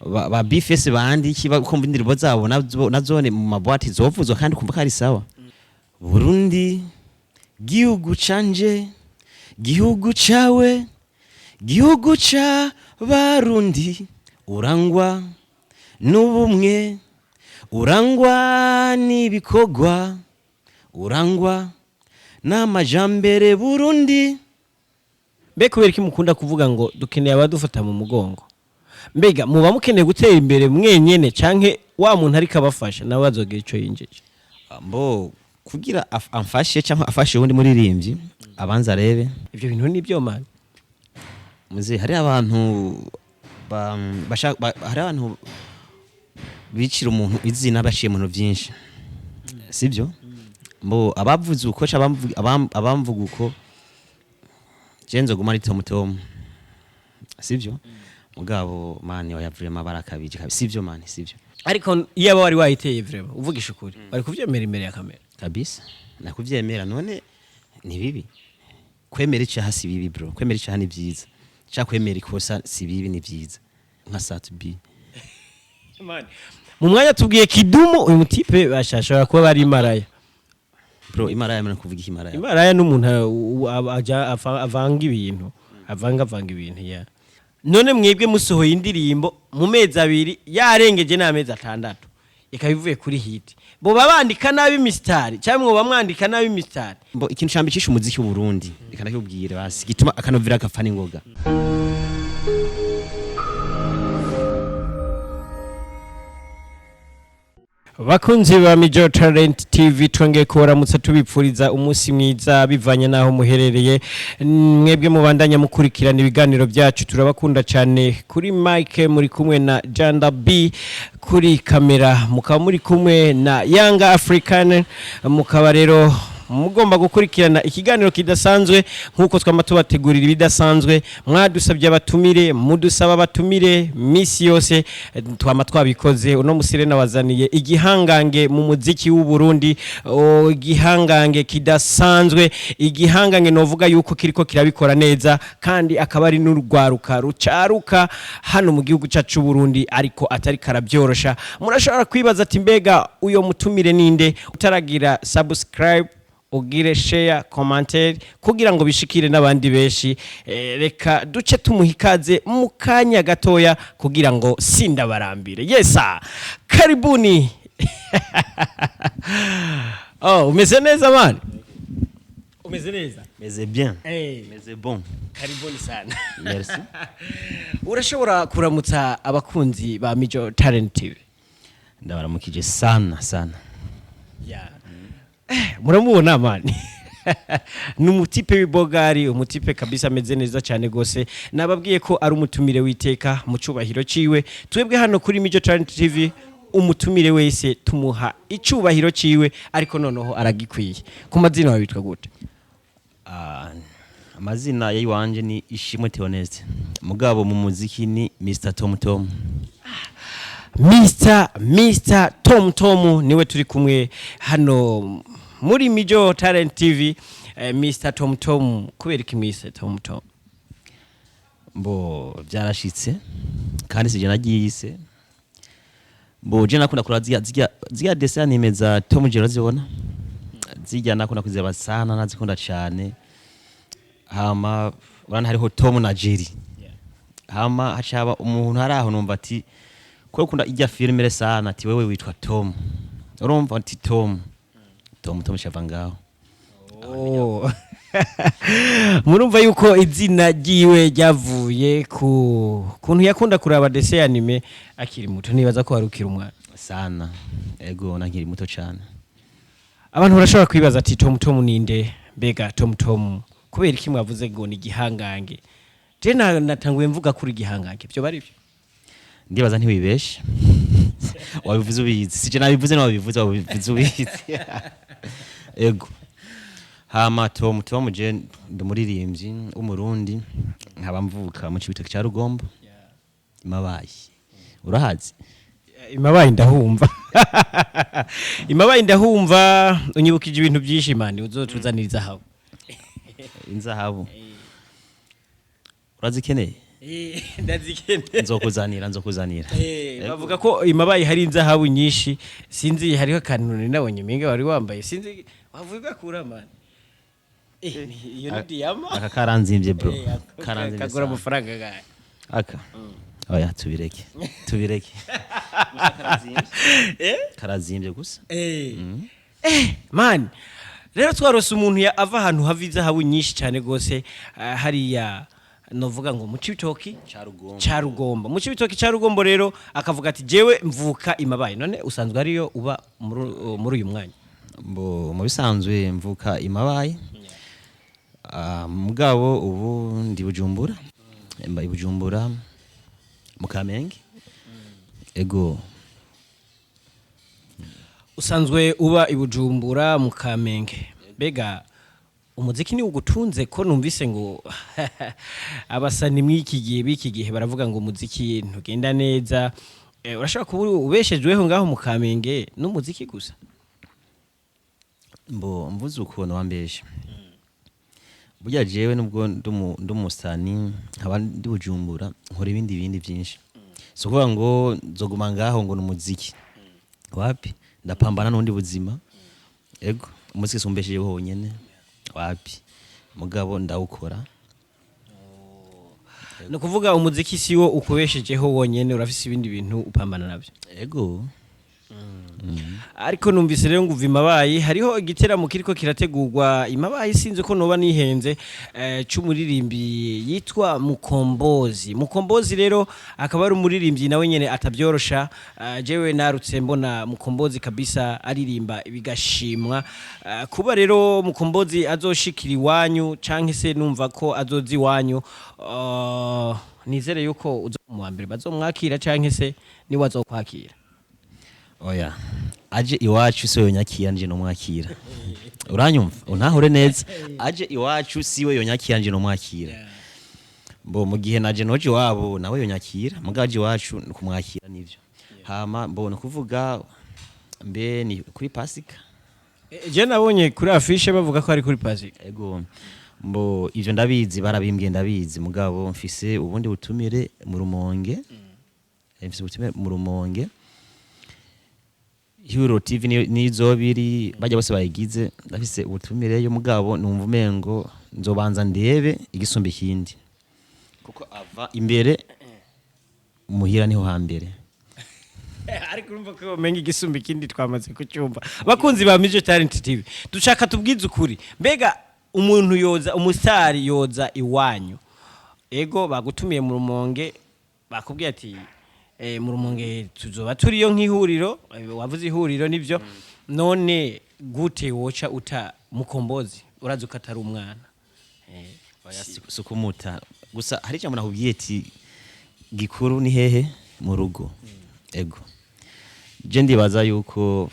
Ba B-Face bandi iki, bakumva indirimbo zabo nazo nazone mu ma boîtes zovuzwa kandi kumva ko ari sawa. Burundi, gihugu canje, gihugu cawe, gihugu ca Barundi, urangwa n'ubumwe, urangwa n'ibikorwa, urangwa n'amajambere, Burundi. Mbe kubera iki mukunda kuvuga ngo dukeneye abadufata mu mugongo? Mbega muba mukeneye gutera imbere mwenyene, canke wa muntu ariko abafasha nawe azogira ico yinjije? Mbo kugira amfashe cyangwa afashe uwundi muririmbyi, abanza arebe. Ivyo bintu nibyo, man. Muze, hari abantu hari abantu bicira umuntu izina baciye mu bintu byinshi, sibyo? Mbo abavuze uko canke abamvuga uko, je nzoguma ari Tom Tom, sibyo? Mugabo man, oya, vraiment barakabije kabisa, sibyo man, sibyo. Ariko iyo aba wari wayiteye, vraiment uvugisha ukuri, bari kuvyemera imbere ya kamera? Kabisa, nakuvyemera. None ni bibi kwemera icyaha? Si bibi, bro. Kwemera icyaha ni byiza, cyangwa kwemera ikosa si bibi, ni byiza, nka Sat-B. Mu mwanya tubwiye Kidumu, uyu mutipe bashashobora kuba bari imaraya. Bro, imaraya mena kuvuga iki imaraya? Imaraya n'umuntu aja avanga ibintu, avanga ibintu ya. None mwebwe musohoye indirimbo mu mezi 2, yarengeje n'amezi 6, ikaba ivuye kuri hit, boba bandika nabi imisitari cyangwa mwoba mwandika nabi imisitari? Mbo ikintu cambe cishe umuziki w'u Burundi, reka ndakubwire basi gituma akanovera gapfa n'ingoga. Bakunzi ba Mijo Talent TV, twongeye kubaramutsa, tubipfuriza umunsi mwiza bivanye n'aho muherereye. Mwebwe mubandanya mukurikirana ibiganiro byacu, turabakunda cyane. Kuri mike muri kumwe na Janda B, kuri kamera mukaba muri kumwe na Yanga African. Mukaba rero mugomba gukurikirana ikiganiro kidasanzwe nk'uko twama tubategurira ibidasanzwe. Mwadusabye abatumire, mudusaba abatumire misi yose, twama twabikoze. Uno musire nabazaniye igihangange mu muziki w'u Burundi, igihangange kidasanzwe, igihangange novuga yuko kiriko kirabikora neza, kandi akaba ari n'urwaruka rucaruka hano mu gihugu cyacu c'u Burundi, ariko atari karabyorosha. Murashobora kwibaza ati: "Mbega uyo mutumire ninde?" Utaragira subscribe, ugire share, commentaire kugira ngo bishikire n'abandi benshi. Reka duce tumuha ikaze mu kanya gatoya kugira ngo sindabarambire. Yesa, karibuni. Oh, umeze neza man, umeze neza? Meze bien. Hey. Meze bon. Karibuni sana. Merci. Urashobora kuramutsa abakunzi ba Mijo Talent TV? Ndabaramukije sana sana. Yeah. Muramubona man, ni umutipe w'ibogari, umutipe kabisa ameze neza cyane gose. Nababwiye ko ari umutumire w'iteka mu cubahiro ciwe. Twebwe hano kuri Mijo Talent TV, umutumire wese tumuha icubahiro ciwe, ariko noneho aragikwiye. Ku mazina wawe witwa gute? Ah, amazina y'iwanje ni Ishimwe Theoneste, mugabo mu muziki ni Mr Tom Tom. Mr Tom Tom niwe turi kumwe hano muri Mijo Talent TV. Mr Tom Tom, kubera iki Mr Tom Tom? Mbo byarashitse kandi sije nagiyise. Mbo je nakunda kuraba zirya dessins animés za Tom Jerry, zibona zirya, nakunda kuziraba sana, nazikunda cyane. Hama urana hariho Tom na Jerry, hama haca haba umuntu hari aho numva ati ko ukunda irya filime sana, ati: "Wewe witwa Tom." Urumva ati Tom Tom Tom shava ngaho. Oh. Murumva yuko izina ryiwe ryavuye ku kuntu yakunda kuraba dessin animé akiri muto. Nibaza ko wari ukiri umwana. Sana, ego, nankiri muto cyane. Abantu barashobora kwibaza ati: "Tom Tom ninde? Mbega Tom Tom kubera iki mwavuze ngo ni igihangange?" Je natanguye mvuga kuri igihangange, byo bari byo? Ndibaza ntiwibeshe, wabivuze ubizi. Sije nabivuze, nabivuze, wabivuze ubizi, ego. Hama Tom Tom, je ndi umuririmbyi w'Umurundi, nkaba mvuka mu Cibitoke cya Rugombo, Imabayi. Urahazi? Imabayi ndahumva, Imabayi ndahumva. Unyibukije ibintu byinshi man, uzotuzanira izahabu. Inzahabu urazikeneye? Ndazikeneye. Nzokuzanira, nzokuzanira. Bavuga ko imabayi hari inzahabu nyinshi. Sinzi, hariho akantu nari nabonye umenga wari wambaye, sinzi wavuye ugakura, man. Iyo ni diyama. Aka karanzimvye, bro. Ako Karanzimvye kagura sana. amafaranga gahe? Aka, oya, tubireke, tubireke. Gusa karazimvye. Karazimvye gusa. Man, rero twarose umuntu ava ahantu hava izahabu nyinshi cyane gose, hariya novuga ngo mu Cibitoki Carugombo. Ca Rugombo, mu Cibitoki ca Rugombo. Rero akavuga ati: "Jewe mvuka imabayi." None usanzwe ariyo uba muri uyu mwanya? Mbo mu bisanzwe mvuka imabayi. Ah, mugabo ubu ndi Bujumbura, mba i Bujumbura mu Kamenge, ego. Usanzwe uba i Bujumbura mu Kamenge. Mbega umuziki ni ugutunze? Ko numvise ngo abasani mw'iki gihe, b'iki gihe, baravuga ngo umuziki ntugenda neza. Urashobora kuba ubeshejweho ngaho mu Kamenge n'umuziki gusa? Mbo mvuze ukuntu wambeshe, burya jewe nubwo ndi umusani nkaba ndi Bujumbura, nkora ibindi bindi byinshi. Si ukuvuga ngo nzoguma ngaho ngo ni umuziki, wapi, ndapambana n'ubundi buzima. Ego, umuziki sumbeshejeho wonyene, wapi, mugabo ndawukora. Ni ukuvuga umuziki si wo ukubeshejeho wonyene, urafise ibindi bintu upambana nabyo. Ego. Ariko numvise rero ngo uva imabayi, hariho igiteramo kiriko kirategurwa imabayi, sinzi ko noba nihenze, c'umuririmbi yitwa Mukombozi. Mukombozi rero akaba ari umuririmbyi nawe nyene atabyorosha. Jewe narutse mbona Mukombozi kabisa aririmba bigashimwa. Kuba rero Mukombozi azoshikira iwanyu canke se numva ko azoza iwanyu, nizere yuko uzo mu wa mbere bazomwakira canke se niwe azokwakira. Oya, aje iwacu siwe yonyakira, nje nomwakira. Uranyumva, untahure neza, aje iwacu siwe yonyakira, nje nomwakira. Mbo mu gihe naje noje iwabo nawe yonyakira, mugabo aje iwacu ni kumwakira nivyo. Hama mbo ni kuvuga mbe ni kuri Pasika. Je nabonye kuri affiche bavuga ko ari kuri Pasika. Ego, mbo ivyo ndabizi, barabimbwiye, ndabizi, mugabo mfise ubundi butumire mu Rumonge. Mfise ubutumire mu Rumonge, Hero TV nizobiri bajya bose bayigize. Ndafise ubutumire yo, mugabo numva umengo nzobanza ndebe igisumba ikindi, kuko ava imbere muhira niho hambere. Ariko urumva ko umenga igisumba ikindi twamaze kucyumva. Bakunzi ba Mijo Talent TV, dushaka tubwize ukuri. Mbega umuntu yoza, umusitari yoza iwanyu? Ego, bagutumiye mu Rumonge, bakubwiye ati mu Rumonge tuzoba turiyo nk'ihuriro. Wavuze ihuriro nivyo. None gute woca uta Mukombozi, urazi ko atari umwana? Oya, si kumuta gusa, hari ijambo nakubwiye ati gikuru ni hehe? Mu rugo. Ego, je ndibaza yuko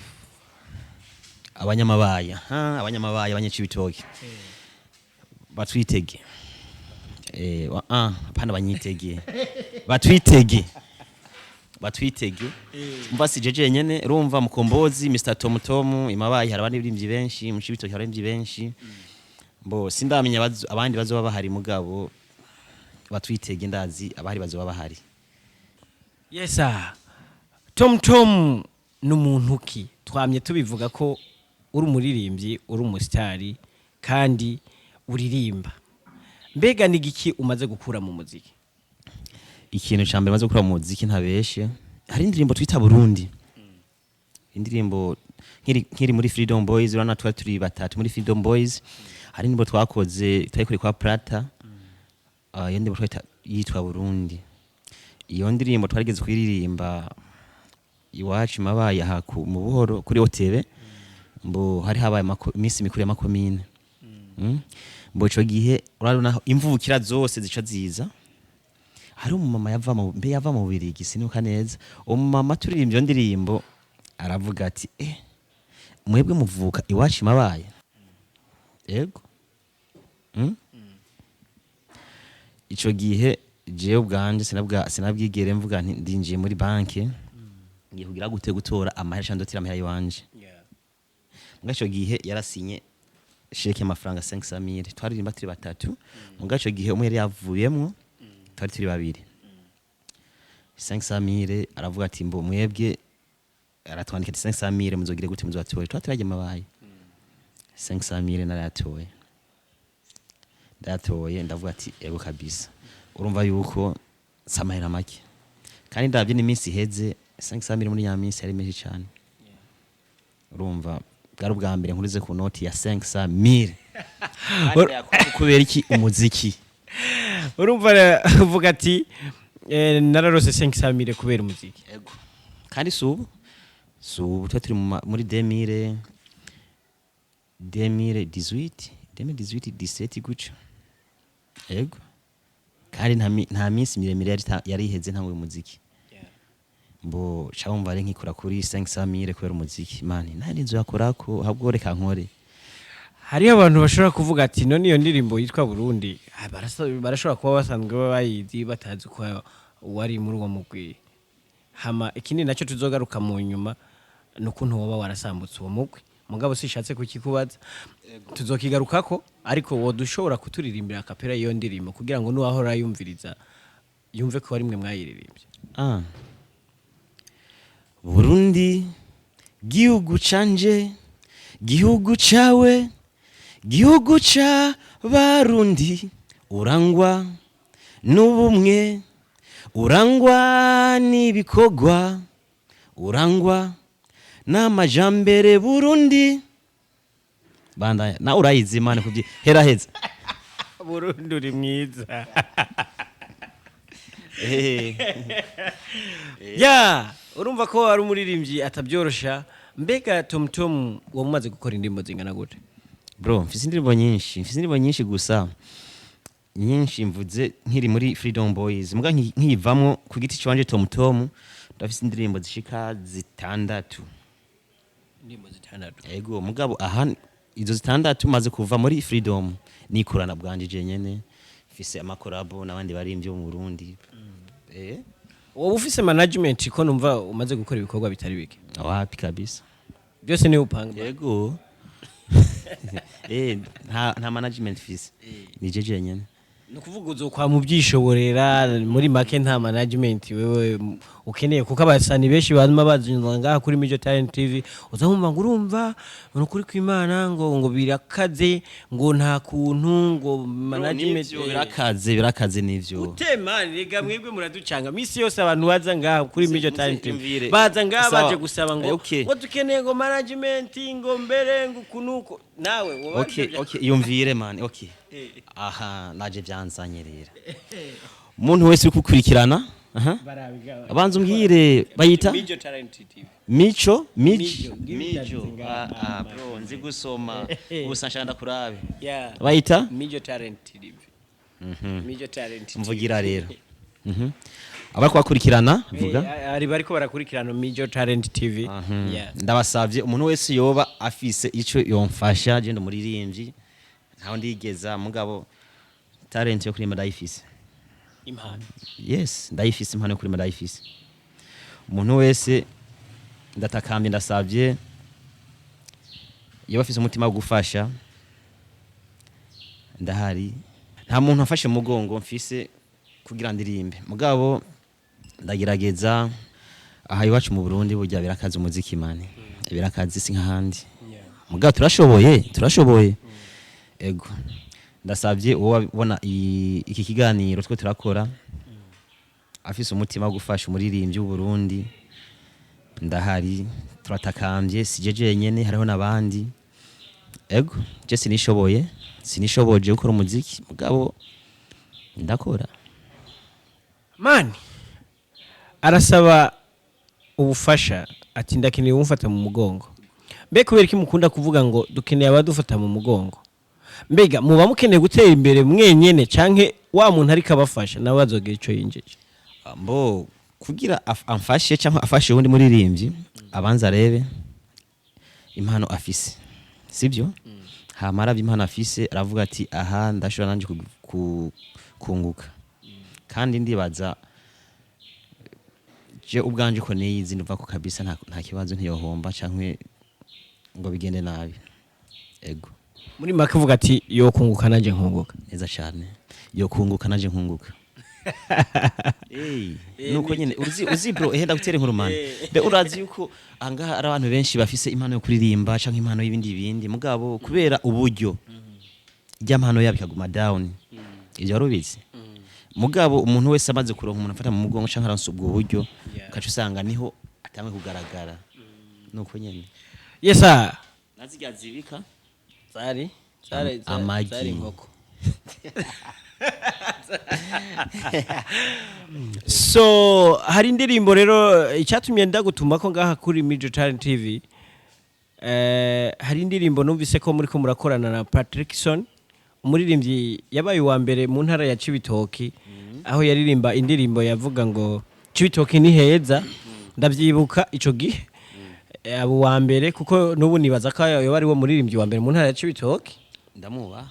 abanyamabaya, ha, abanyamabaya, abanyacibitoke batwitege. Hapana, banyitege, batwitege, batwitege. Mva si jeje nyene, urumva Mukombozi, Mr Tom Tom, imabayi hari abandi birimbyi benshi, mu Cibitoke hari abaririmbyi benshi. Mbo sindamenya abandi bazoba bahari, mugabo batwitege, ndazi abahari bazoba bahari. Yesa, Tom Tom ni umuntu ki? Twamye tubivuga ko uri umuririmbyi, uri umusitari kandi uririmba. Mbega ni igiki umaze gukura mu muziki? Ikintu ca mbere maze gukura mu muziki, ntabeshe, hari indirimbo twita Burundi, indirimbo nkiri muri Freedom Boys. Urabona twari turi batatu muri Freedom Boys. Hari indirimbo twakoze, twayikoreye kwa Plata. Ah, iyo ndirimbo twayita yitwa Burundi. Iyo ndirimbo twarigeze kuyiririmba iwacu mabaye aha mu Buhoro kuri OTB. Mbo hari habaye iminsi mikuru y'amakomine. Mbo ico gihe urabona imvukira zose zica ziza. Hari umumama yava mu, mbe yava mu Bubirigi, sinibuka neza. Umumama turirimba iyo ndirimbo aravuga ati: "Mwebwe muvuka iwacu mabaye?" Yego. Ico gihe jewe ubwanje sinabwigere mvuga nti ndinjiye muri banki ngiye kugira gute, gutora amahera canke ndotira amahera yiwanje. Muga ico gihe yarasinye chèque y'amafaranga 500,000. Twaririmba turi batatu, muga ico gihe umwe yari yavuyemwo. Twari turi babiri, 500 mille. Aravuga ati mbo mwebwe, aratwandika ati 500 mille muzogire gute, muzatoye. Twaturaje mabaye 500 mille, narayatoye, ndayatoye. Ndavuga ati ego kabisa, urumva yuko samahera make, kandi ndabye n'iminsi iheze, 500 mille muri ya minsi yari menshi cyane. Urumva bwari ubwa mbere nkurize ku noti ya 500 mille. Kandi ndayakora kubera iki? Umuziki. Urumva uvuga ati nararose 500 mille kubera umuziki. Ego, kandi si ubu tuba turi muri 2000, 2018, 2018, 17 gutyo. Ego, kandi nta minsi miremire yari iheze ntango uyu muziki. Mbo ca wumva ari nkikora kuri 500 mille kubera umuziki, mani nta nzu yakorako, ahubwo reka nkore. Hariho abantu bashobora kuvuga ati none iyo ndirimbo yitwa Burundi, barashobora kuba basanzwe bayizi batazi ko wari muri uwo mugwi. Hama ikindi nacyo tuzogaruka mu nyuma ni ukuntu woba warasambutse uwo mugwi, mugabo sishatse kukikubaza, tuzokigarukako. Ariko wodushobora kuturirimbira a cappella iyo ndirimbo kugira ngo n'uwahora yumviriza yumve ko ari mwe mwayiririmbye? Ah. Burundi, gihugu canje, gihugu cawe, gihugu ca Barundi, urangwa n'ubumwe, urangwa n'ibikorwa, urangwa n'amajambere. Burundi, bandanya na urayizi imana kubyi hera heza. Burundi uri mwiza. Ya, urumva ko ari umuririmbyi atabyorosha. Mbega Tom waba umaze gukora indirimbo zingana gute? Bro, mfise indirimbo nyinshi, mfise indirimbo nyinshi, gusa nyinshi mvuze nkiri muri Freedom Boys, muga nkiyivamwo ku giti cwanje, Tom Tom, ndafise indirimbo zishika zitandatu. Indirimbo zitandatu? Ego, mugabo aha izo zitandatu maze kuva muri Freedom, nikorana bwanje je nyene, mfise ama collabo n'abandi barimvyi bo mu Burundi. Wowe ufise management, ko numva umaze gukora ibikorwa bitari bike? Wapi kabisa. Byose niwe upanga? Yego, nta management mfise, ni je jenyene. Ni ukuvuga uzokwama ubyishoborera muri make, nta management wewe ukeneye, kuko abasani benshi barimo bazinzwa ngaha kuri Mijo Talent TV, uzamumva ngo urumva ni ukuri kw'Imana ngo birakaze, ngo nta kuntu ngo management. Nivyo, birakaze, birakaze nivyo. Utema rega, mwebwe muraducanga misi yose. Abantu baza ngaha kuri Mijo Talent TV Imvire. baza ngaha Sawa. baje gusaba ngo ngo dukeneye ngo management, ngo mbere ngo ukunuko nawe woba. Okay, yumvire man, okay. Aha naje byanzanye rero, umuntu wese uri kukurikirana, aha, abanza umbwire bayita Mijo Talent TV. Mico. Mijo, Mijo. ngibi. Mijo. Ah ah, bro, nzi gusoma gusa, nshaka ndakurabe. Bayita Mijo Talent TV. Mijo Talent TV. Mvugira rero. Abari kubakurikirana, vuga. Ari bariko barakurikirana Mijo Talent TV. Ndabasavye, umuntu wese yoba afise ico yomfasha, je ndumuririmbyi, ntaho ndigeza, mugabo talent yo kuririmba ndayifise. Impano. Yes, ndayifise, impano yo kuririmba ndayifise. Umuntu wese ndatakambye, ndasavye, yoba afise umutima wo gufasha, ndahari. Nta muntu afashe umugongo mfise kugira ndirimbe, mugabo ndagerageza. Aha iwacu mu Burundi burya birakaze umuziki mani, birakaze, si nk'ahandi, mugabo turashoboye, turashoboye. Ego, ndasabye uwo wabona iki kiganiro twe turakora, afise umutima wo gufasha umuririmbyi w'Uburundi, ndahari. Turatakambye, si je jenyene, hariho n'abandi. Ego, je sinishoboye, sinishoboje gukora umuziki, mugabo ndakora. Mani arasaba ubufasha, ati ndakeneye umufata mu mugongo. Mbe kubera iki mukunda kuvuga ngo dukeneye abadufata mu mugongo? Mbega muba mukeneye gutera imbere mwenyene, canke wa muntu ariko abafasha nawe azogira ico yinjije? Mbo kugira amfashe cyangwa afashe uwundi muririmbyi, abanza arebe impano afise, sibyo? Hama aravye impano afise, aravuga ati aha ndashobora nanje kunguka. Kandi ndibaza je ubwanje ko niyizi, ndumva ko kabisa nta kibazo, ntiyohomba canke ngo bigende nabi. Ego. Muri make uvuga ati yokunguka nanje nkunguka. Neza cyane, yokunguka nanje nkunguka. Hey, nuko nyene uzi bro, ehenda gutera inkuru man. Be urazi yuko angaha ari abantu benshi bafise impano yo kuririmba canke impano y'ibindi bindi, mugabo kubera uburyo ijya mpano yabo ikaguma down. Ivyo wari ubizi? Mugabo umuntu wese amaze kuronka umuntu afata mu mugongo canke aronse ubwo buryo, ukaca usanga niho atangwe kugaragara. Nuko nyene. Yesa. Nazirya zibika Zari amagi. Zari inkoko. So hari indirimbo rero icyatumye ndagutuma ko ngaha kuri Mijo Talent TV, hari indirimbo numvise ko muri ko murakorana na Patrickson, umuririmbyi yabaye uwa mbere mu ntara ya Cibitoki, aho yaririmba indirimbo yavuga ngo Cibitoki ni heza. Ndavyibuka ico gihe, abo uwa mbere, kuko n'ubu nibaza ko yoba ari wo muririmbyi wa mbere mu ntara ya Cibitoki. Ndamuba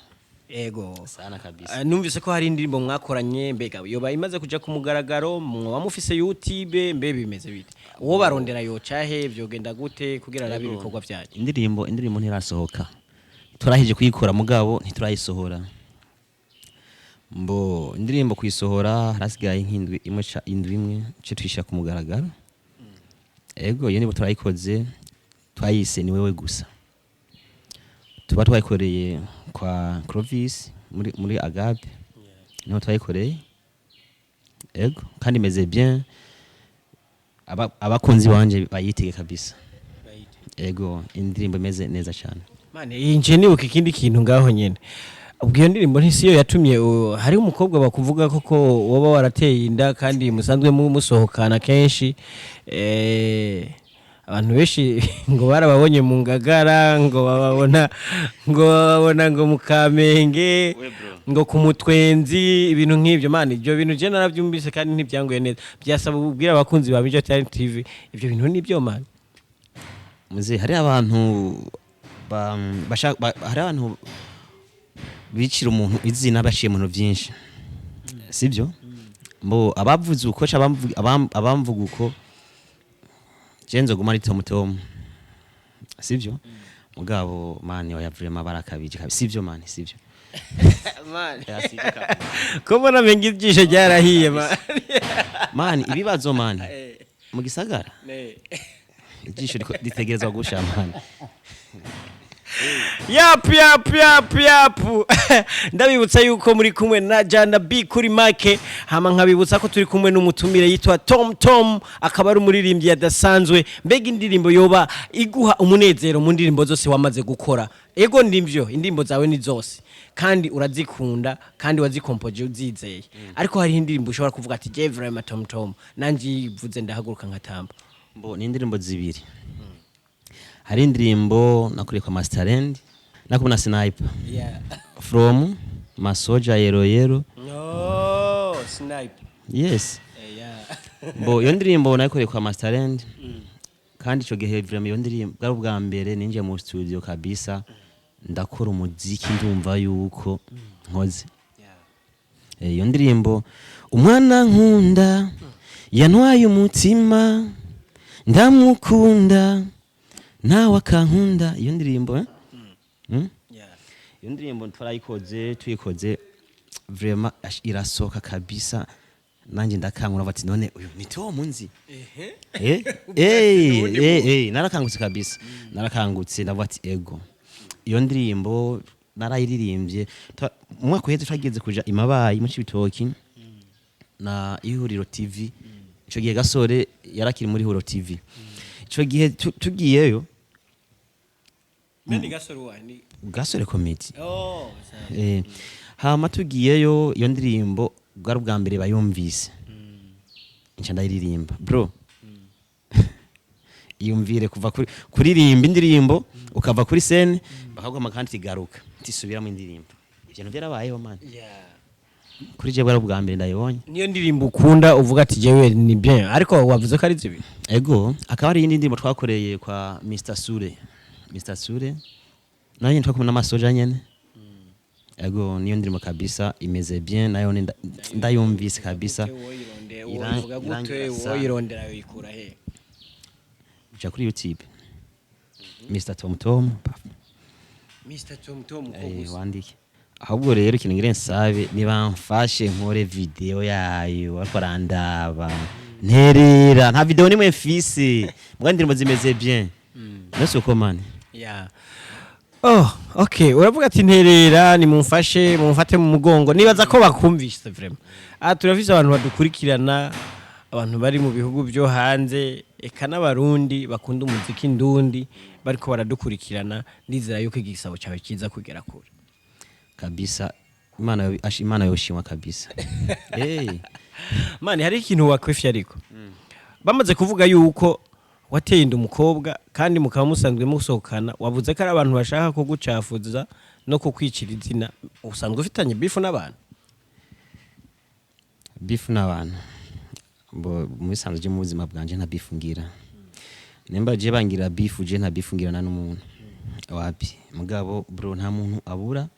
Ego. sana kabisa. Numvise ko hari indirimbo mwakoranye. Mbega yoba imaze kuja ku mugaragaro? Mwoba mufise YouTube? Mbe bimeze bite? Uwo barondera yoca he? Vyogenda gute kugira arabe ibikorwa vyanyu? Indirimbo ntirasohoka, turaheje kuyikora mugabo ntiturayisohora. Mbo indirimbo kuyisohora harasigaye nk'indwi imwe indwi imwe ce tuyishyira ku mugaragaro. Ego, iyo ndirimbo turayikoze, twayise "Ni wewe gusa". Tuba twayikoreye kwa Clovis muri Agape, niho twayikoreye. Ego, kandi imeze bien. Abakunzi banje bayitege kabisa. Ego, indirimbo imeze neza cyane. Mane inje nibuka ikindi kintu ngaho nyene. Ubwo iyo ndirimbo ntisiyo yatumye hari umukobwa bakuvuga koko woba warateye inda, kandi musanzwe musohokana kenshi, abantu benshi ngo barababonye mu Ngagara, ngo bababona ngo mu Kamenge, ngo ku Mutwenzi, ibintu nk'ibyo. Mane ibyo bintu je narabyumvise kandi ntibyanguye neza. Byasaba ubwira abakunzi ba Mijo Talent TV ibyo bintu nibyo, mane. Muze, hari abantu hari abantu bicira umuntu izina baciye mu bintu byinshi, sibyo? Mbo abavuze uko abamvuga uko, je nzoguma ari Tom Tom, sibyo? Mugabo mani oya, vraiment barakabije kabisa, sibyo mani, sibyo? Ya, sibyo kabisa. Ko mbona menga ijisho ryarahiye, mane? Mani, ibibazo mani mu gisagara, ijisho ritegerezwa gusha mani. Yapu yapu yapu yapu! Ndabibutsa yuko muri kumwe na Jana B kuri make, hama nkabibutsa ko turi kumwe n'umutumire yitwa Tom Tom, akaba ari umuririmbyi yadasanzwe. Mbega indirimbo yoba iguha umunezero mu ndirimbo zose wamaze gukora? Ego, ndivyo, indirimbo zawe ni zose kandi urazikunda kandi wazikompoje uzizeye, ariko hariho indirimbo ushobora kuvuga ati je vraiment Tom Tom nanje yivuze ndahaguruka nkatamba. Mbo ni indirimbo zibiri. Hari indirimbo nakuriye kwa Masterland, nakubona Sniper from Masoja Yero Yero. No, Sniper. Yes. Mbo iyo ndirimbo nayikoreye kwa Masterland, kandi ico gihe vraiment iyo ndirimbo bwari ubwa mbere ninjiye mu studio kabisa ndakora umuziki, ndumva yuko nkoze. Iyo ndirimbo, umwana nkunda yantwaye umutima, ndamukunda nawe akankunda. Iyo ndirimbo, eh? Mm? Iyo ndirimbo twarayikoze, tuyikoze vraiment irasohoka kabisa, nanjye ndakangura bati none uyu ni Tom nzi? Narakangutse kabisa, narakangutse, ndavuga ati ego. Iyo ndirimbo narayiririmbye. Mu mwaka uheze twageze kuja imabayi mu Cibitoki na Ihuriro TV. Ico gihe Gasore yarakiri muri Ihuriro TV. Ico gihe tugiyeyo. Nani Gasore wa ni? Gasore Comedy. Oh. Hama tugiyeyo, iyo ndirimbo bwari ubwa mbere bayumvise, nca ndayiririmba. Bro, iyumvire kuva kuri kuririmba indirimbo, ukava kuri scène bakaguha kandi tigaruka tisubiramo indirimbo. Ivyo bintu byarabayeho man. Kuri je bwari ubwa mbere ndayibonye. Niyo ndirimbo ukunda uvuga ati jewe ni bien, ariko wavuze ko ari zibiri. Ego, akaba ari iyindi ndirimbo twakoreye kwa Mr Sure. Mr Sure nayo twakumwe n'amasoja nyene. Ego, niyo ndirimbo kabisa imeze bien nayo ndayumvise kabisa. Uvuga gute? Irangira sana. Woyirondera yoyikura he? Uja kuri YouTube, Mr Tom Tom, paf. Mr Tom Tom? Wandike. Ahubwo rero ikintu ngire nsabe, nibamfashe nkore video yayo, ariko arandaba nterera. Nta video nimwe mfise, mbwa indirimbo zimeze bien. Nose uko mani. Yeah. Oh, okay. Uravuga ati nterera, nimumfashe, mumfate mu mugongo. Nibaza ko bakumvise vraiment. Ah, turafise abantu badukurikirana, abantu bari mu bihugu byo hanze, eka n'abarundi bakunda umuziki ndundi bariko baradukurikirana. Ndizera yuko igisabo cyawe kiza kugera kure. Kabisa, Imana Imana yoshimwa kabisa. Hey. Mani, hari ikintu wakwifye, ariko bamaze kuvuga yuko wateye inda umukobwa kandi mukaba musanzwe musohokana. Wavuze ko ari abantu bashaka kugucafuza no kukwicira izina. Usanzwe ufitanye beef n'abantu? Beef n'abantu bo mu bisanzwe, je mu buzima bwanje nta beef ngira. Nimba je bangira beef, je nta beef ngirana n'umuntu, wapi. Mugabo bro, nta muntu abura,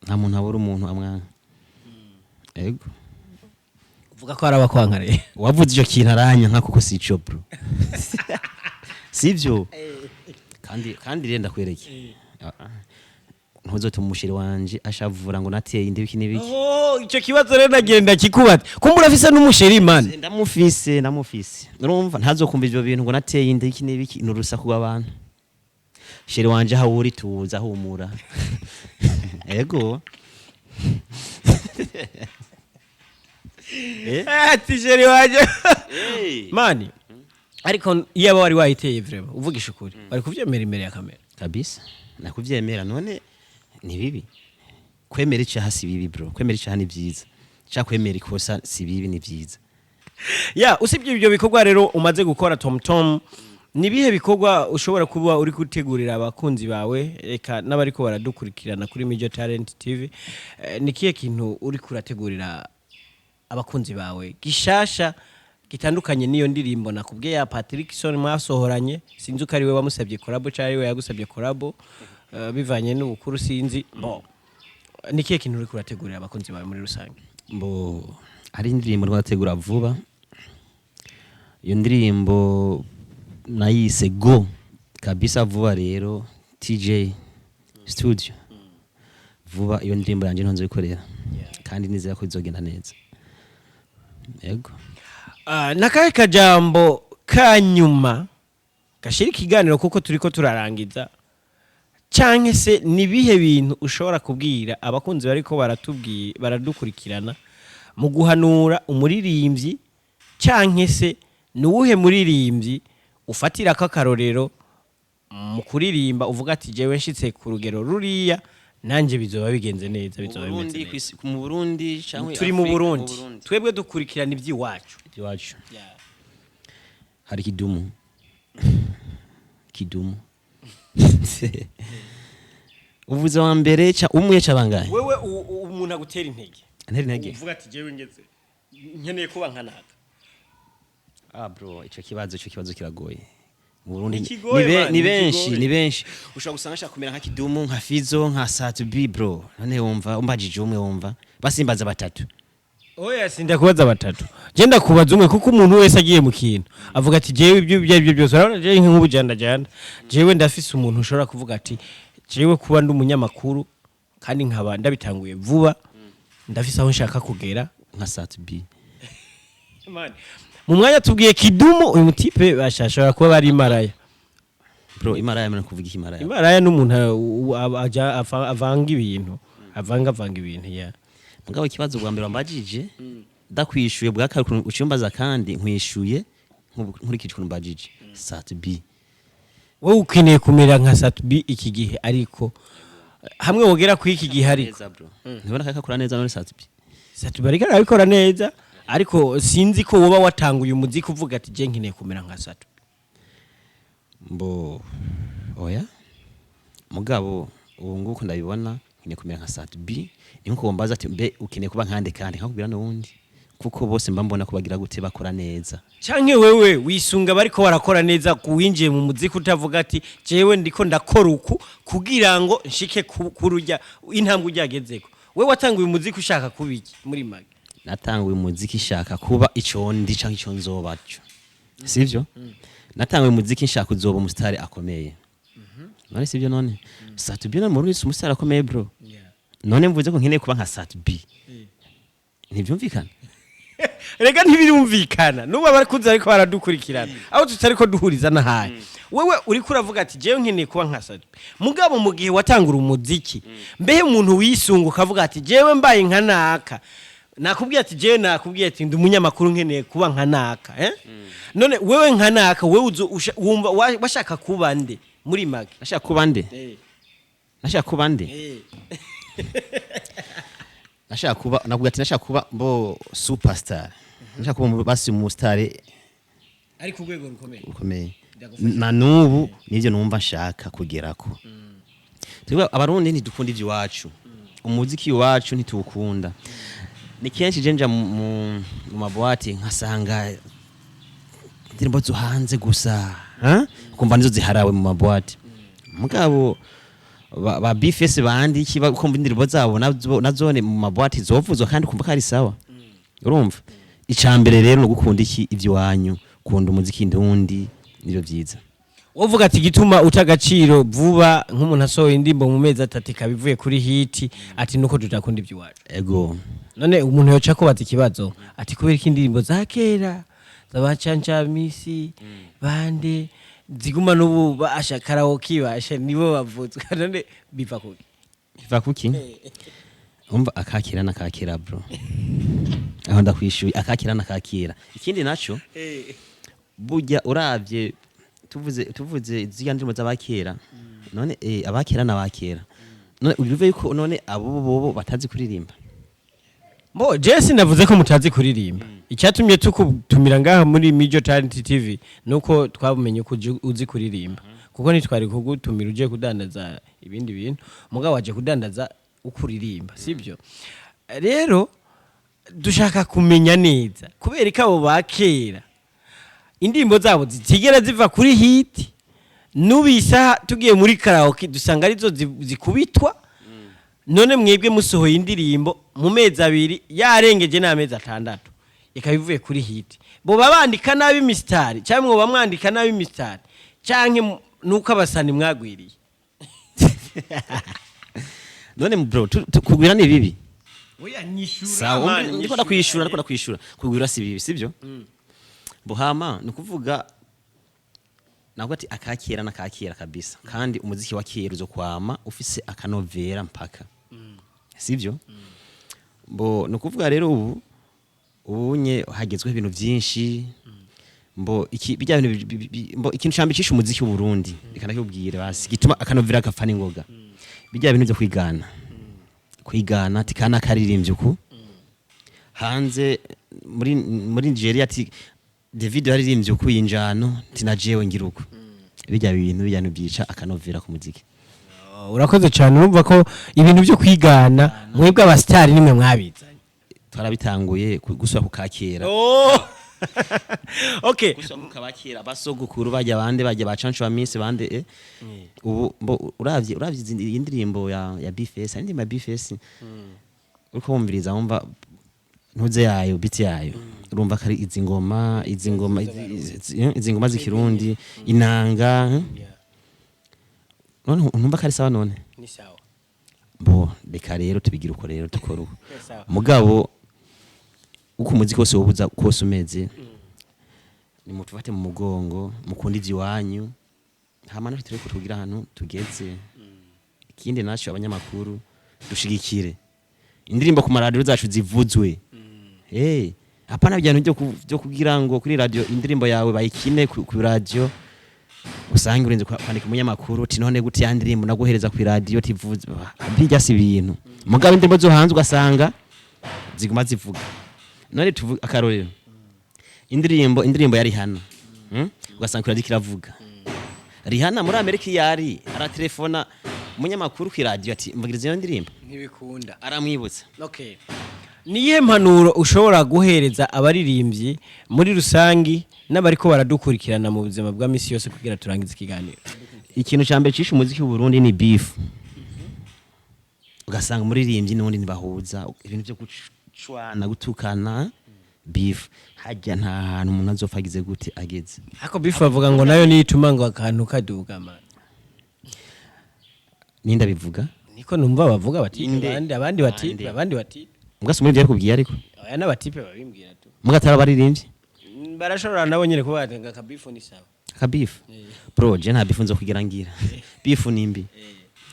nta muntu abura umuntu amwanka, ego. Uvuga ko hari abakwankareye? Wavuze ico kintu aranyanka, kuko sico bro, sivyo. Kandi rero ndakwereke. Ah, ah. Ntuzotuma umusheri wanje ashavura ngo nateye inda, ibiki n'ibiki. Oh, icyo kibazo rero nagenda kikubaza. Kumbura afise n'umusheri, mani? Ndamufise, ndamufise. Urumva, ntazokumva ivyo bintu ngo nateye inda, iki n'ibiki, ni urusaku rw'abantu. Chéri wanje, aho uri tuza, humura, ego. Ati chéri wanje. Mani, ariko iyo aba wari wayiteye, vraiment uvugisha ukuri, bari kuvyemera imbere ya kamera? Kabisa, nakuvyemera. None ni bibi kwemera icaha? Si bibi bro, kwemera icaha ni vyiza, ca kwemera ikosa si bibi, ni vyiza. Ya, usibye ibyo bikorwa rero umaze gukora, Tom Tom, ni ibihe bikorwa ushobora kuba uri gutegurira abakunzi bawe, reka n'abariko baradukurikirana kuri Mijo Talent TV? Ni kihe kintu uri kurategurira abakunzi bawe gishasha gitandukanye n'iyo ndirimbo nakubwiye ya Patrick Son mwasohoranye? Sinzi uko ari we wamusabye collabo cyangwa ari we yagusabye collabo, bivanye n'ubukuru, sinzi. Bon, ni kihe kintu uri kurategurira abakunzi bawe muri rusange? Mbo hari indirimbo rwategura vuba. Iyo ndirimbo nayise Go kabisa. Vuba rero TJ Studio, vuba iyo ndirimbo yanjye ntonzo ikorera, kandi nizera ko izogenda neza, yego. Ah, nakahe kajambo ka nyuma gashira ikiganiro, kuko turiko turarangiza, canke se ni bihe bintu ushobora kubwira abakunzi bariko baratubwira, baradukurikirana, mu guhanura umuririmbyi, canke se ni uwuhe muririmbyi ufatirako akarorero mu kuririmba, uvuga ati jewe nshitse ku rugero ruriya nanjye bizoba bigenze neza, bizoba bimeze neza? Mu Burundi canke Turi mu Afrika? Burundi, twebwe dukurikirana iby'iwacu. Iwacu hari Kidumu. Kidumu uvuze wa mbere ca umwe ca bangahe? Wewe umuntu agutera intege. Antera intege. Uvuga ati jewe ngeze nkeneye kuba nkanaka. Ah bro, ico kibazo kiragoye. Mu Burundi Ntikigoye, man, ni benshi. ntikigoye. Ni benshi. Ushobora gusanga ashaka kumera nka Kidumu, nka Fizo, nka Sat-B bro. None wumva umbajije umwe, wumva basimbaza batatu. Oya, sindakubaza batatu, je ndakubaza umwe, kuko umuntu wese agiye mu kintu avuga ati jewe ibyo aribyo byose. Urabona jewe nk'ubu janda janda, jewe ndafise umuntu ushobora kuvuga ati jewe kuba ndi umunyamakuru kandi nkaba ndabitanguye vuba, ndafise aho nshaka kugera. Nka Sat-B. Mu mwanya tubwiye Kidumu, uyu mutipe bashashobora kuba bari imaraya. Bro, imaraya mena kuvuga iki imaraya? Imaraya n'umuntu aja avanga ibintu, avanga ibintu ya. Mugabo ikibazo bwa mbere wambajije ndakwishuye, bwa kabiri uciyumbaza kandi nkwishuye nkurikije ukuntu mbajije Sat-B. Wowe ukeneye kumera nka Sat-B iki gihe, ariko hamwe wogera kuri iki gihe, ariko Neza bro, ntibona kakakora neza none Sat-B? Sat-B ariko arabikora neza, ariko sinzi ko woba watanguye umuziki uvuga ati je nkeneye kumera nka Sat-B. Mbo oya, mugabo ubu nguko ndabibona nkeneye kumera nka Sat-B. Ni nkuko wambaza ati mbe ukeneye kuba nkande, kandi nkakubwira n'uwundi, kuko bose mba mbona ko bagira gute, bakora neza. Canke wewe wisunga bariko barakora neza, kuwinjiye mu muziki utavuga ati jewe ndiko ndakora uku kugira ngo nshike kurujya intambwe ujyagezeko? Wewe watanguye umuziki ushaka kuba iki muri make? Natanguye umuziki nshaka kuba ico ndi canke ico nzoba cyo, sivyo? Natanguye umuziki nshaka kuzoba umusitari akomeye. None sibyo? None Sat-B none muri umustar akomeye, bro. None mvuze ko nkeneye kuba nka Sat-B, ntibyumvikana? Rega ntibirumvikana n'ubu abakuze ariko baradukurikirana aho tutari ko duhuriza n'ahari. Wewe uriko uravuga ati jewe nkeneye kuba nka Sat-B, mugabo mu gihe watangura umuziki, mbehe umuntu wisunga ukavuga ati jewe mbaye nka naka, nakubwiye ati jewe, nakubwiye ati ndi umunyamakuru, nkeneye kuba nka naka, eh? None wewe nka naka, wewe wumva washaka kuba nde muri make? Nashaka kuba nde? Nashaka kuba nde? Nashaka kuba, nakuvuga ati nashaka kuba mbo superstar, nashaka kuba basi mu star. Ari ku rwego rukomeye. Ukomeye. Ndagufasha. Na nubu nivyo numva nshaka kugerako. Twebwe Abarundi ntidukunda ivy'iwacu, umuziki iwacu ntituwukunda. Ni kenshi je nja mu ma boîtes nkasanga indirimbo zo hanze gusa, ha? Kumva nizo ziharawe mu ma boîtes, mugabo ba B-Face bandi iki, kumva indirimbo zabo nazone mu ma boîtes zovuzwa kandi kumva ko ari sawa. Urumva, icambere rero ni ugukunda iki? Ivy'iwanyu, kunda umuziki ndundi, nivyo vyiza. Wovuga ati gituma uta agaciro vuba nk'umuntu asohoye indirimbo mu mezi 3 ikaba ivuye kuri hit, ati nuko tudakunda iby'iwacu? Ego. None umuntu yoca kubaza ikibazo ati kubera ko indirimbo za kera z'abacancamisi bande ziguma n'ubu basha karaoke, basha nibo bavuzwa, none biva kuki? Biva kuki? Umva, akakira nakakira, bro, aho ndakwishuye, akakira nakakira. Ikindi naco, burya uravye, tuvuze ziriya ndirimbo z'abakera, none abakera n'abakera, none ubive yuko none abo bobo batazi kuririmba? Bo Jesse, navuze ko mutazi kuririmba. Icyatumye tukutumira ngaha muri Mijo Talent TV nuko twabumenye ko uzi kuririmba, kuko ntitwari kugutumira uje kudandaza ibindi bintu, mugabo waje kudandaza ukuririmba, sibyo? Rero dushaka kumenya neza kubera ko abo ba kera indirimbo zabo zitigera ziva kuri hit, n'ubu isaha tugiye muri karaoke dusanga arizo zikubitwa. None mwebwe musohoye indirimbo mu mezi 2, yarengeje n'amezi 6, ikaba ivuye kuri hit, boba bandika nabi imisitari cyangwa mwoba mwandika nabi imisitari, cyangwa nuko abasani mwagwiriye? None bro, kugwira ni bibi? Oya, nyishura. Sawa, ndiko ndakwishura, ndiko ndakwishura. Kugwira si bibi, sibyo? Buhama ni ukuvuga navuga ati akakera nakakera kabisa, kandi umuziki wa kera uzo kwama ufise akanovera mpaka, sibyo? Bo ni ukuvuga rero ubu ubunye hagezweho ibintu byinshi. Mbo iki bijya bintu mbo ikintu cambi cisha umuziki w'u Burundi, reka ndakubwire basi gituma akanovera gapfa n'ingoga, bijya bintu byo kwigana, kwigana ati kana karirimbye uku hanze muri Nigeria, ati David yaririmbye uku yinjano, ati na jewe ngira uku. Bijya bintu byica akanovera ku muziki. Urakoze cyane. Urumva ko ibintu byo kwigana mwebwe abasitari nimwe mwabizanye? Twarabitanguye gusubira ku kakera. Oh. Okay. Gusubira ku kabakera, basogokuru bajya bande, bajya ba Canco wa Miss bande, Ubu mbo uravye iyi ndirimbo ya B-Face, indirimbo ya B-Face uriko wumviriza, wumva ntuze yayo, beat yayo, urumva ko ari izi ngoma z'ikirundi, inanga, None ntumva ko ari sawa none? Ni sawa. Bo reka rero tubigira uko, rero dukora uko. Sawa. Mugabo uko umuziki wose wobuza kose umeze, nimutufate mu mugongo, mukunda ivy'iwanyu, hama natwe tureko tugira ahantu tugeze. Ikindi naco, abanyamakuru dushigikire indirimbo ku maradiyo zacu zivuzwe. Hey, hapana bya bintu byo kugira ngo kuri radio indirimbo yawe bayikine ku radio, usange urinze kwandika umunyamakuru uti none gute ya ndirimbo naguhereza ku radio tivuze? Bijya si ibintu. Mugabo indirimbo zo hanze ugasanga ziguma zivuga. None tuvuga akarorero, indirimbo ya Rihanna, Ugasanga kuri radio kiravuga. Rihanna muri Amerika yari aratelefona umunyamakuru ku radio ati mvugiriza iyo ndirimbo. Ntibikunda. Aramwibutsa. Okay, niyihe mpanuro ushobora guhereza abaririmbyi muri rusangi n'abariko baradukurikirana mu buzima bwa misi yose kugira turangize ikiganiro? Ikintu cya mbere cishe umuziki w'u Burundi ni beef. Ugasanga umuririmbyi n'undi ntibahuza, ibintu byo gucwana, gutukana, beef. Hajya nta hantu umuntu azopfa agize gute ageze. Ako beef bavuga ngo nayo niyo ituma ngo akantu kaduga, man. Ninda bivuga? Niko numva bavuga bati Inde. abandi bati Ande. abandi bati. Mugasi muri byakubwiye ariko. Aya n'abatipe babimbwira tu. Mugatara baririmbye. Barashobora nabo nyine kuba batenga akabifu ni sawa. Akabifu, bro, je nta bifu nzo kugira ngira. Bifu nimbi,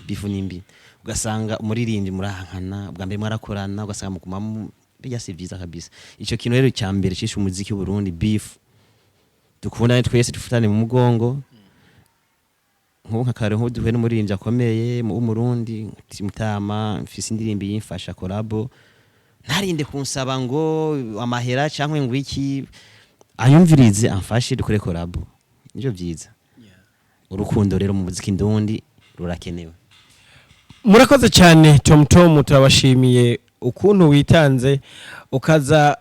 bifu nimbi. Ugasanga umuririmbyi murahankana, ubwa mbere mwarakorana, ugasanga muguma bijya si vyiza kabisa. Ico kintu rero cya mbere cishe umuziki w'u Burundi, beef. Dukundane twese, dufatane mu mugongo. Nk'ubu nka kare, nk'ubu duhuye n'umuririmbyi akomeye w'Umurundi, nti: "Mutama, mfise indirimbo yimfasha collabo." Ntarinde kunsaba ngo amahera cyangwa ngo iki, ayumvirize, amfashe dukore collabo, nivyo vyiza. Urukundo rero mu muziki ndundi rurakenewe. Murakoze cyane, Tom Tom. Turabashimiye ukuntu witanze ukaza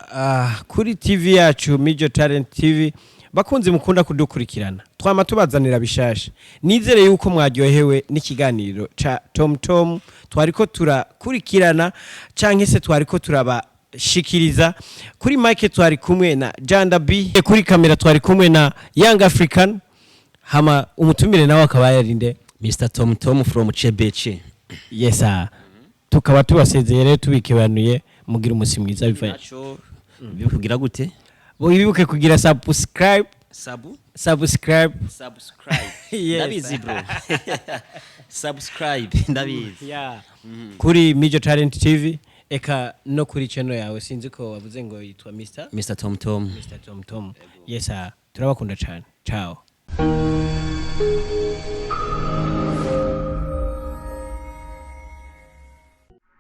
kuri TV yacu Mijo Talent TV. Bakunzi mukunda kudukurikirana, twama tubazanira bishasha. Nizere yuko mwaryohewe n'ikiganiro ca Tom Tom twariko turakurikirana canke se twariko turabashikiriza. Kuri mic twari kumwe na Janda B, kuri kamera twari kumwe na Young African, hama umutumire nawe akaba yarinde. Mr Tom Tom from Chebece. Yes sir. Tukaba tubasezeye rero tubikebanuye. Mugira umusi mwiza bivanye. Naco bikugira gute? Wibuke kugira subscribe. Sabu. Subscribe. Subscribe. Yes. Ndabizi bro, subscribe ndabizi. Yeah. Kuri Mijo Talent TV eka no kuri channel yawe, sinzi ko wavuze ngo yitwa Mr. Mr Tom Tom. Mr Tom Tom. Yes sir. Turabakunda cyane, ciao.